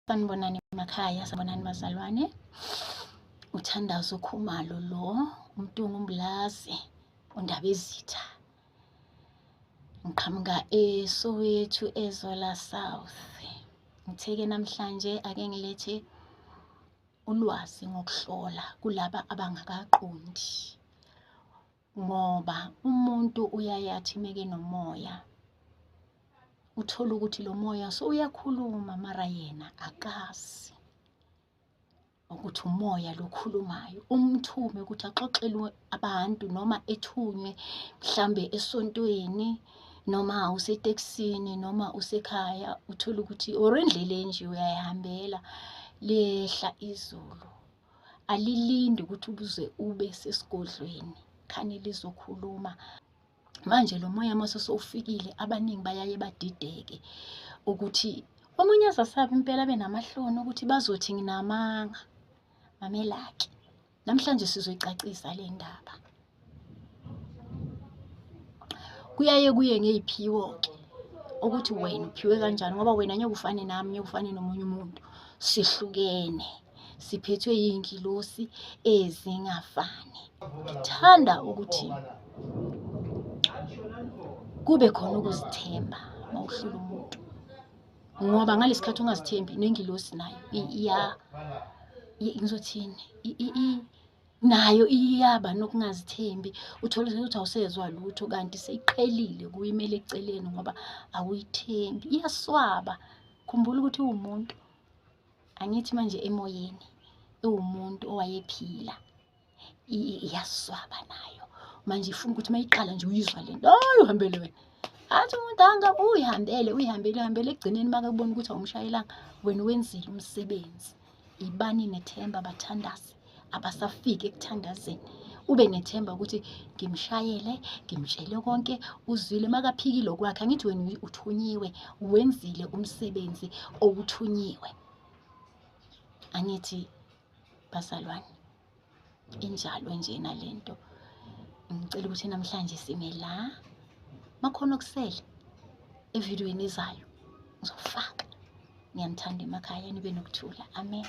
Sanibonani emakhaya, sanibonani bazalwane. Uthandazo Khumalo lo, uMtungu Mbulazi, uNdabezitha. Ngiqhamuka eSoweto eZola South. Ngithe-ke namhlanje ake ngilethe ulwazi ngokuhlola kulaba abangakaqondi. Ngoba umuntu uyaye athi meke nomoya uthole ukuthi lo moya sowuyakhuluma mara yena akazi ukuthi umoya lo okhulumayo umthume ukuthi axoxele abantu noma ethunywe mhlambe esontweni noma usetekisini noma usekhaya uthole ukuthi or endleleni nje uyayihambela liyehla izulu. Alilindi ukuthi ubuze ube sesigodlweni khani lizokhuluma. Manje lo moya mase sowufikile abaningi bayaye badideke ukuthi omunye azasabe impela abe namahloni ukuthi bazothi nginamanga. Mamela-ke, namhlanje sizoyicacisa le ndaba. Kuyaye kuye ngey'phiwo-ke ukuthi wena uphiwe kanjani ngoba wena ngeke ufane nami, ngeke ufane nomunye umuntu. Sihlukene, siphethwe yiy'ngilosi ezingafani. Ngithanda ukuthi kube khona ukuzithemba uma uhlula umuntu ngoba ngalesi khathi ungazithembi nengilosi nayo iya ngizothini nayo iyaba nokungazithembi uthole ukuthi awusezwa lutho kanti seyiqhelile kuyimele eceleni ngoba awuyithembi iyaswaba khumbula ukuthi uwumuntu angithi manje emoyeni iwumuntu owayephila iyaswaba nayo manje ifuna ukuthi uma iqala nje uyizwa le nto hayi uhambele wena athi umuntu anga uyihambele uyihambele uyihambele ekugcineni makakubona ukuthi awumshayelanga wena wenzile umsebenzi Ibani nethemba bathandazi abasafiki ekuthandazeni. Ube nethemba ukuthi ngimshayele, ngimtshele konke, uzwile makaphikile okwakhe. Angithi wena uthunyiwe, wenzile umsebenzi owuthunyiwe. Angithi bazalwane, injalo nje nalento. Ngicela ukuthi namhlanje sime la. Makhona okusele evidiyweni ezayo ngizofaka. Ngiyanithanda emakhaya nibe nokuthula. Amen.